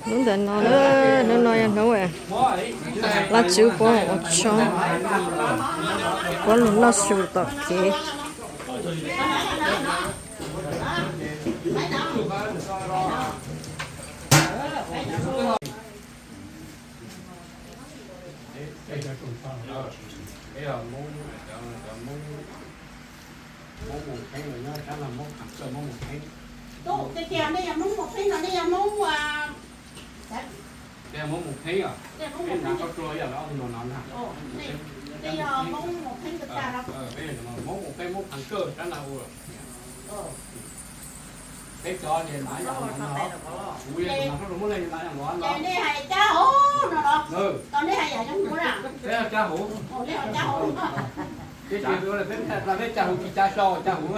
Hnub ntawm no na, hnub no yog hnub Vajtswv pub ua tshoob, pub los noj su tom kev. Tus tiag tiag nej yog Hmoob Mus Pheeb los nej yog Hmoob, nej yog Hmoob Mus Pheeb os? Nej yog Hmoob Mus Pheeb, nej yog Hmoob Mus Pheeb tus tag los? Hmoob Mus Pheeb, Hmoob Pheeb Kawj sab na ua. Peb cov ces na yog no, kuv yog tus mas sab rau Hmoob Leej na yog no. Ces nej hais Cab Huv no los? Tau nej hais yam zoo huv na. Peb Cab Huv. Peb Cab Huv, peb Cab Huv tsis Cab Sau, Cab Huv.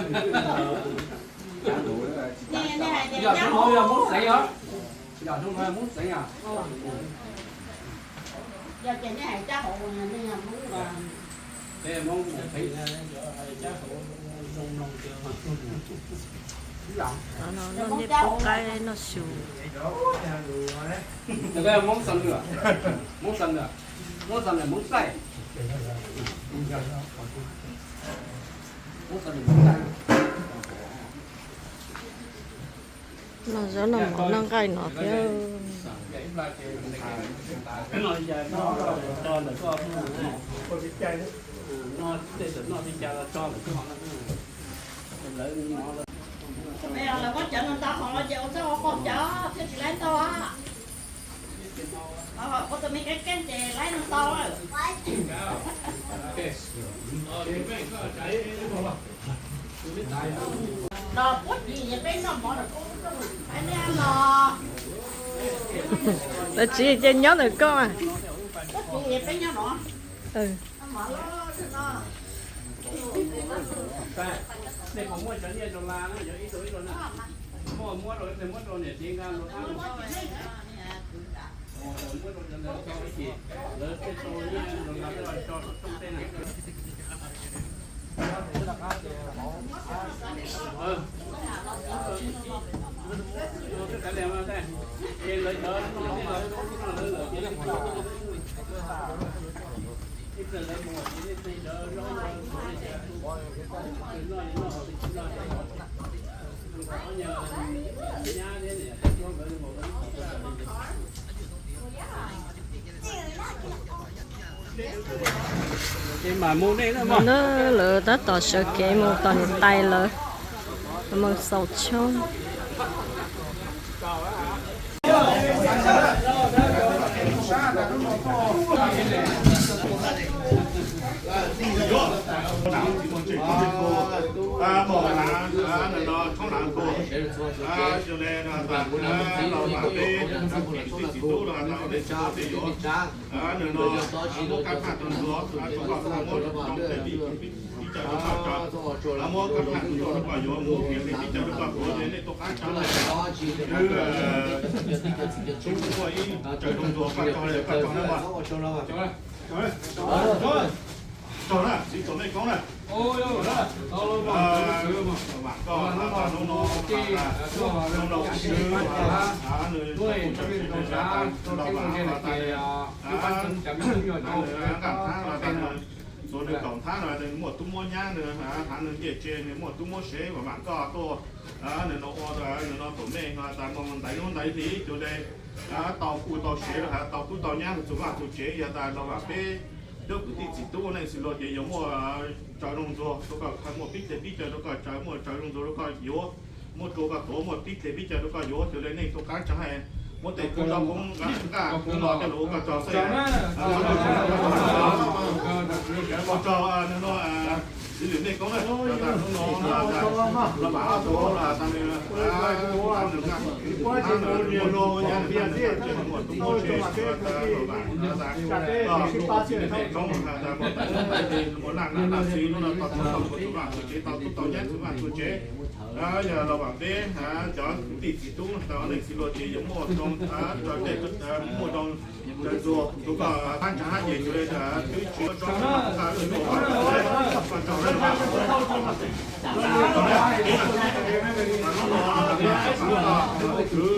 Yog Hmoob, yog Hmoob Xeev os. Yog Hmoob, Hmoob Xeev os. Yog ces nej hais Cab Huv, nej yog Hmoob. Peb Hmoob Mus Pheeb. Noj niaj pub qaib noj su. Hmoob Xam Nws, Hmoob Xam Nws, Hmoob Xam Nws, Hmoob Xaij. Hmoob Xam Nws, Hmoob Xaij. Noj zaub noj mov noj nqaij no thiab. Lawv muab cov no ntau hov los ces ua txoj hauv paus cov thiaj tsis laib ntau. Ua tus me keeb keeb ces laib ntau lawm. Los puab tsis, peb noj mov los, peb noj mov. Los tsis ces nyob ntawm koj mas. Puab tsis peb nyob no. Nej puas muaj cov nyiaj dollar na, yog ib rau ib rau na. Muaj muab rau, muab rau niam txiv nqa los. Muab rau cov ntawd tau ib chim, lawv tej tau nyiaj dollar tso rau rooj tej na. Ces mam mus nej na. Lawv tab tom sawv kev mus tom niam tais lawv, mus xaus tshoob. Nws no muab kab phaj tus ntsuag rau koj, muab pib caug rau koj tso, muab kab phaj tus ntsuag rau koj yuav, muab piam pib caug rau koj tuav, nej tuaj qab tso. Tub muaj ib caug rau ntsuag koj tso, koj tso na. Tso na, txiv tuam mej koob na. Vam koj, hnub no, hnub no, nws, nws nqaj nthab los tas nws, txuas nws kaum nthab los tas nws, txuas nws kaum nthab los nws muaj tub muab nyab, nws hnav nws ncej tsev, nws muaj tub muab sev, vam koj tuaj, nws no ua, nws no tuam mej no tas mus ntaiv hnub ntaiv hli cuag li, tau kuj tau sev los has tau tub tau nyab txhua vaj txhua tsev, yog tas los vam peb cov kwv tij txiv tub neej txiv luag ces yuav muaj tsaws zoo ntxuag rau koj, muaj pib tes pib caw rau koj tsaws, muaj tsaws zoo ntxuag rau koj yuav, muaj rua koj tuav, muaj pib tes pib caw rau koj yuav, cuag li nej tuaj qab tso hais, muab tej kub zaub koob nqaj kub no coj los ua koj tso xwb. Ua tsaug nws no, txiv lwm mej koob na, los vam ob tug los tas nws, nws nqaj, nws muaj nyab nws nqaj nws nqaj nws nqaj tsev nws muaj tub muab sev, los vam txiv lwm mej koob has tas muaj tais muaj laj nam laj xis hnub no tau txhua txhua vaj txhua tsev, tau tub tau nyab txhua vaj txhua tsev. Yog los vam peb cov kwv tij txiv tub tau neej txiv luag ces yuav muaj zoo, tso tej muaj zoo, tsaws ntxuag rau koj qab ntsa hab ces cuag li twb tsis tso, koj tsaug na.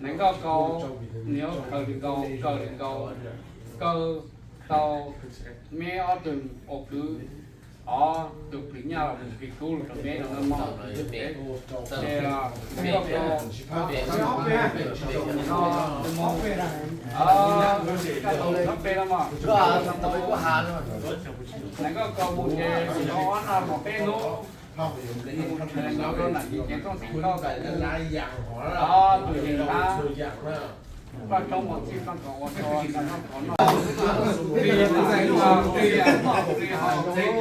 Nees Nkauj Kaus, nws yuav kaw li nkaus, kaw li nkaus, kaw tau meb ob tug ua kwv, ob tug plig nyaj los mus plig kub los rau meb no mog. Ces Nees Nkauj Kaus, ob peb no mog, Nees Nkauj Kaus mus ces ob no mog peb hnub, mus tshwm no rau nam yim cev tooj txheem nkauj, ob tug yees tab, koj roob ua txij koj kom ua rau noj qhov noj, plig noj plig haus, plig haus plig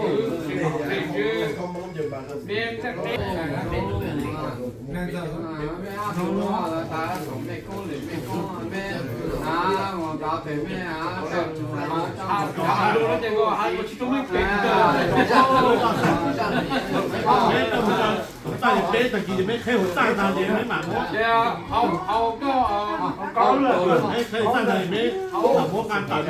tswb, meb txheej teb. Mej kub lwm mej kub mej, a, mus ntav Peb tag kis ces peb qheb hauv txaj ntag ces peb mam muab, peb qheb hauv txaj ntag ces peb mam muab nqa tawm.